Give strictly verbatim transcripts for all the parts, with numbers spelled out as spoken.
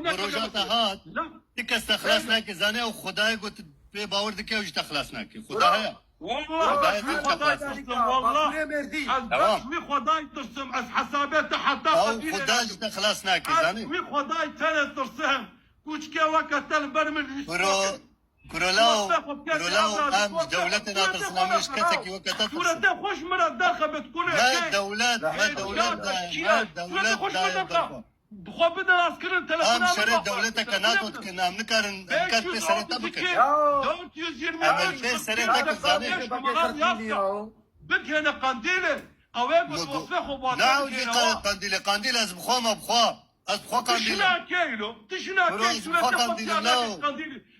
Bi roja te hat, ti kes te xilas nake, zanê ew Xwedayê got pê bawer dike, ew jî te xilas nake. Xweda heye. Wallah, ez wî Xwedayê tirsim, wallah. Ez bes wî Xwedayê tirsim, ez hesabê te heta qetîlê nakim. Ew Xweda jî te xilas nake, zanê. Ez wî Xwedayê tenê tirsim. Kûçikê weke te li ber min hîs nakin. Kuro law, kuro law, em ji dewletê natirsin, em ji kesekî weke te tirsin. Sûretê xwe ji min re derxe, bit kule. Me dewlet, me dewlet daye, me dewlet daye derxwe. Bi xwe bide rastkirin telefona. Em şerê dewleteke NATO dikin, em nikarin, em kar pê serê te bikin. Em pê serê te kin, zanê. Bigihêne qandîlê. Ew ê got wesfê xwe baz. Na ew jî qandîlê, qandîl ez bi xwe me bi xwe. Ez bi xwe qandîl im. Tişina keylo, tişina keylo, ez bi xwe qandîl im, law.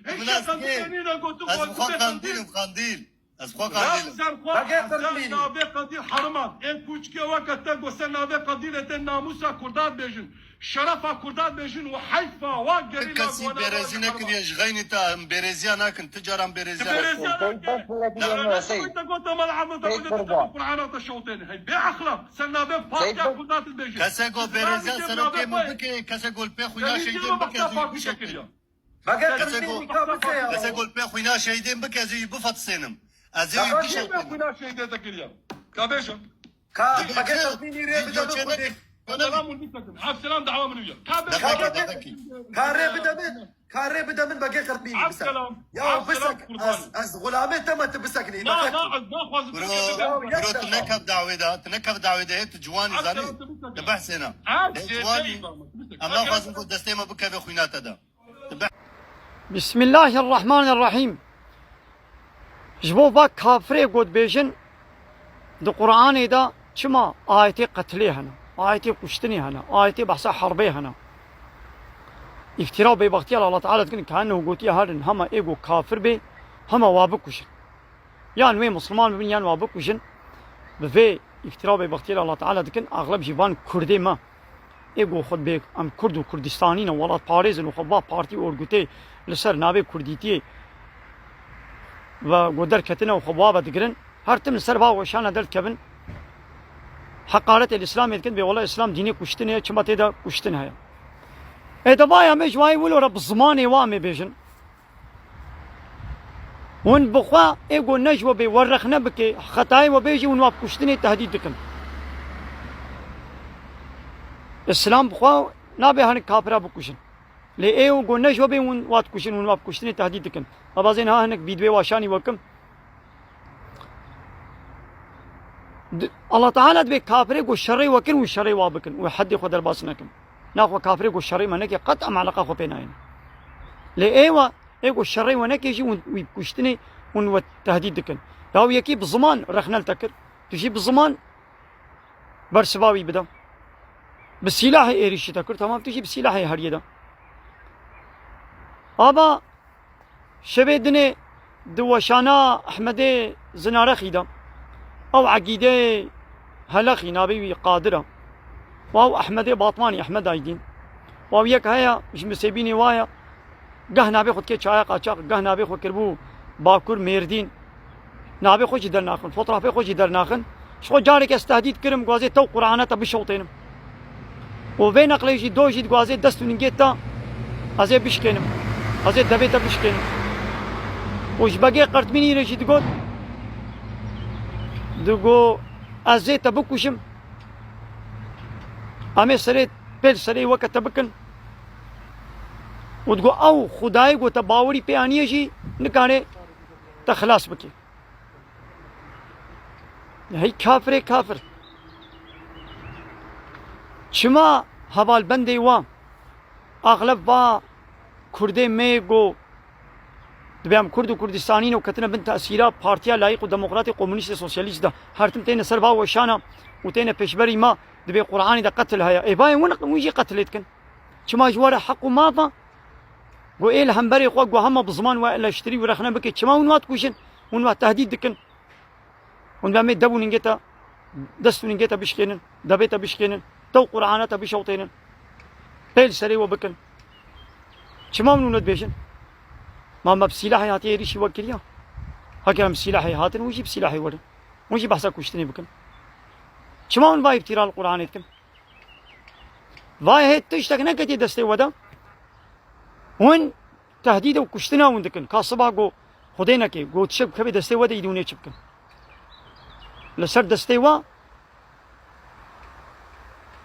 Hêşa qandîlê nîne gotu. Ez bi xwe qandîl im, qandîl. Ez xwe qandîl im. Ser xwe, ser navê qandîl heriman. Ê kûçikê weke te got ser navê qandîlê tê namûsa Kurdan bêjin. Şerefa Kurdan bêjin û heyfa wa gerîla. Ti kesî bêrezî nekiriye, ji xeynî te em bêreziya nakin, ti caran bêreziya nakin. Bêreziya nakin. Te gote mal Ahmet Abdullah te Qur'ana te şewtêne. Hey, bê exlaq. Ser navê partiya Kurdan tu dibêjî. Kesê ku bêreziya serokê min bike, kesê ku li pê xwîna şehîdên bike, ez wî bişewtênim. Kesê ku, kesê ku li pê xwîna şehîdên bike, ez wî bifetisênim. Ez ê wî bişewtênim. Xwîna şehîdê te kiriye. Ka bêjim. Ka, bagê termînî rê bide min xwedê. Selam û bisekin. Ev selam dawa min ya. Ka bêjim. Dexekî, dexekî. Ka rê bide min. Ka rê bide min bagê qirtmînî bisek. Ya bisek, ez, ez xulamê te me, tu biseknî. Na, na, ez naxwazim. Bro, bro, tu nekev dawê de, tu nekev dawê de, tu ciwanî zanî. Tu behsêna. Lê ciwanî, em naxwazin ku destê me bikeve xwîna te de. Tu beh- Bismillahirrahmanirrahim. Ji bo va kafirê got bêjin, di Qur'anê de çima ayetê qetilê hene, ayetê kuştinê hene, ayetê behsa herbê hene? Îftira û bêbextiya li Allah Teala dikin, kaennehu gotiye herin, hema ê got kafir bê, hema wa bikujin. Yan wê Musliman bibin, yan wa bikujin. Bi vê îftira û bêbextiya li Allah Teala dikin, axleb jî van Kurdê me. Ê ku xwe dibê em Kurd û Kurdistanî ne, welatparêz in û xwe va partî û orgutê li ser navê Kurdîtiyê ve ku derketine û xwe bi wa ve digirin, her tim li ser va weşana derdikevin, heqaretê li Îslamê dikin, bê wela Îslam dînê kuştinê ye, çima tê de kuştin heye. Ê de vaya me ji wayê wilo re bi zimanê wa em ê bêjin. Hûn bi xwe ê ku ne ji we bê we rexne bike, xetayê we bêjî, hûn wa bi kuştinê tehdîd dikin. Îslam bi xwe nabe hinek kafira bikujin. Lê ê ku ne ji we bê hûn wa dikujin, hûn wa bi kuştinê tehdîd dikin. Abazên ha hinek vîdyoyê wa şanî we kim. Di-, Allah Teala dibê kafirê ku şerê we kin, hûn şerê wa bikin. Û heddê xwe derbas nekin. Naxwe kafirê ku şerê me neke, qet em eleqa xwe pê nayên. Lê ê we, ê ku şerê we neke jî hûn wî bi kuştinê hûn we tehdîd dikin. Ya wî yekî bi ziman rexne li te kir. Tu jî bi ziman bersiva wî bide. Bi sîlahê êrîşî te kir, temam, tu jî bi sîlahê heriyê de. Aba Şevê dinê di weşana Ehmedê Zinarexî de, ew Egîdê Helexî, navê wî Qadir e. Wa ew Ehmedê Batmanî, Ehmed Aydîn. Wa ew yek heye, ji Misêbînê wa ye. Geh navê xwe dike Çaya Qaçax, geh navê xwe kiribû Bakur Mêrdîn. Navê xwe jî dernaxin, fotoğrafê xwe jî dernaxin. Ji xwe carek ez tehdîd kirim, guazê te û Qur'ana te bişewtênim. Û vê neqlê jî do jî diguazê dest û ningê te, ez ê bişkênim. Ez ê devê te bişkênim. Û ji begê qertmînî re jî digot, digo, ez ê te bikujim. Em ê serê, pêl serê weke te bikin. Û digo, ew Xwedayê ku te bawerî pê aniye jî nikare te xilas bike. Hey kafirê kafir. Çima hevalbendê wa, axleb va Kurdê me go, dibê em Kurd û Kurdistanî ne û ketine bin tesîra Partiya Layîq û Demokratê Komunîst û Sosyalîst de. Her tim têne ser va weşana û têne pêşberî me, dibê Qur'anê de qetil heye. Ê bayê win, win jî qetilê dikin. Çima ji we re heq û maf e? Go ê li hemberê xwe go hema bi ziman we eleştirî û rexne bike. Çima hûn wa dikujin? Hûn wa tehdîd dikin. Hûn dibê em ê dev û ningê te, dest û ningê te bişkênin, devê te bişkênin, te û Qur'ana te bişewtênin. Pê li serê we bikin. Çima hûn wilo dibêjin? Ma me bi sîlahê hatiye êrîşî we kiriya? Heger em sîlahê hatin, hûn jî bi sîlahê werin. Hûn jî behsa kuştinê bikin. Çima hûn va îftîra li Qur'anê dikin? Vay hê tiştek neketiye destê we de. Hûn tehdîd û kuştina hûn dikin. Ka siba go Xwedê neke, go tişek bikeve destê we de, îdî hûn ê çi bikin? Li ser destê we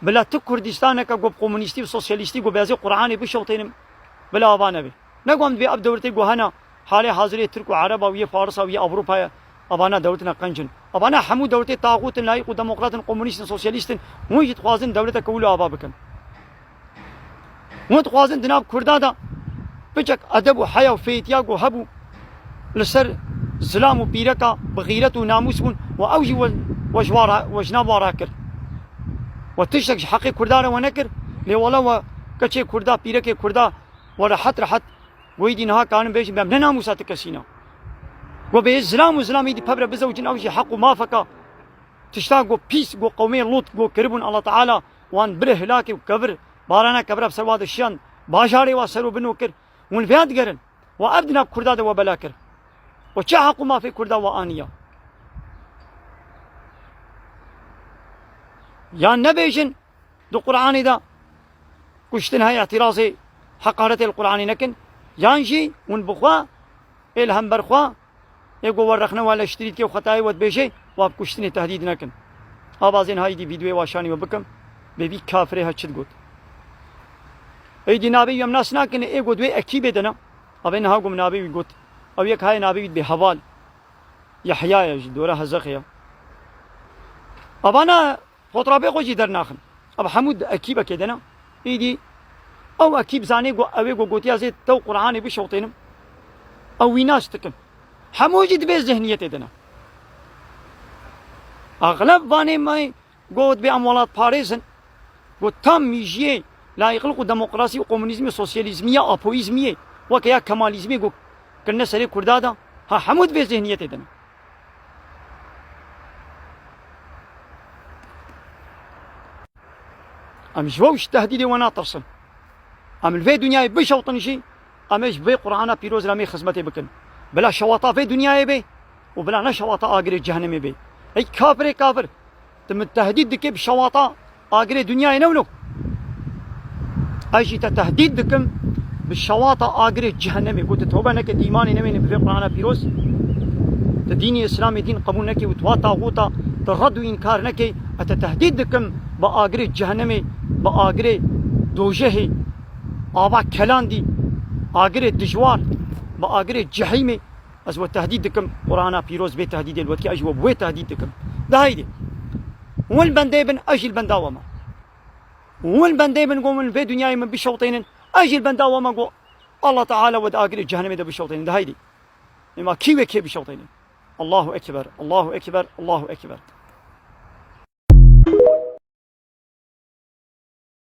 bila tu Kurdistaneke go bi komunîstî û sosyalîstî go bi ez ê Quranê bişewtênim, bila ava nebe. Ne go em dibê ev dewletê go hene, halê hazirê Tirk û Ereba û yê Farisa û yê Ewropaya, evana dewletine qenc in. Evana hemû dewletê taxût in, layîq û demokrat in, komunîst in, sosyalîst in. Hûn jî dixwazin dewleteke wilo ava bikin. Hûn dixwazin di nav Kurda de piçek edeb û heya û fêtiya ku hebû li ser zilam û pîreka bi xîret û namûs bûn û ew jî we, we ji wa re, we ji nav wa re kir. We tiştek ji heqê Kurda re we nekir, lê wele we keçê Kurda, pîrekê Kurda we rehet rehet goyî dî niha karin bêjin, bem ne namûsa ti kesî ne. We bê zilam û zilam îdî pevre bizewicin, ew jî heq û mafeka tişta ku pîs ku qewmê Lût ku kiribûn, Allah Teala wan birê hilakê û kevir, barana kevira bi ser wa de şiyand, bajarê wa ser û bino kir. Hûn vêya digerin. Wa ev di nav Kurda de we bela kir. We çi heq û mafê Kurda we aniya? Yan nebêjin di Qur'anê de kuştin heye, îtirazê, heqaretê li Qur'anê nekin, yan jî hûn bi xwe ê li hember xwe Ê ku we rexne we leştirî dike û xetayê we dibêje, wa bi kuştinê tehdîd nekin. Abazên hayî dî vîdyoyê wa şanî we bikim, bê vî kafirê he çi digot. Êdî navê wî em nas nakin, ê ku di wê ekîbê de ne. Avê niha ku min navê wî got. Ew yek hayê navê wî dibê Heval. Yehya ye, ji dora Hezexê ye. Avana Fotrafê xwe jî dernaxin. Ev hemû di ekîbekê de ne. Îdî ew ekîb zanê ku ew ê ku gotiya zê tew Qur'anê bişewtênim. Ew wî nas dikin. Hemû jî di vê zihniyetê de ne. Exleb vanê me ku divê em welatparêz in. Ku tam mîjiyê layîqlik û demokrasî û komunîzmê, sosyalîzmî ya apoyîzmiyê, weke ya kemalîzmê ku kirine serê Kurda de, ha hemû di vê zihniyetê de ne. Em ji we û ji tehdîdê we natirsin. Em li vê dinyayê bişewtin jî, em ê ji vê Qur'ana pîroz re em ê xizmetê bikin. Bila şewata vê dinyayê bê û bila ne şewata agirê cehennemê bê. Ey kafirê kafir, tu min tehdîd dikê bi şewata agirê dinyayê ne wilo? Ez jî te tehdîd dikim bi şewata agirê cehennemê. Got, tu tobe neke, tu îmanê nemêne bi vê Qur'ana pîroz, tu dînê Îslamê dîn qebûl nekê û tu wa taxûta, tu red û înkar nekê, ez te tehdîd dikim bi agirê cehennemê, bi agirê dojehê, ava kelandî, agirê dijwar, bi agirê cehîmê. Ez we tehdîd dikim, Qur'ana pîroz bê tehdîdê li we dike, ez ji we bi wê tehdîd dikim. De heydê. Hûn li bendê bin, ez jî li benda we me. Hûn li bendê bin, go min vê dinyayê min bişewtênin, ez jî li benda we me, go Allah Teala we di agirê cehennemê de bişewtênin. De heydê. Ema kî wê kê bişewtênin? Allahu Ekber, Allahu Ekber, Allahu Ekber.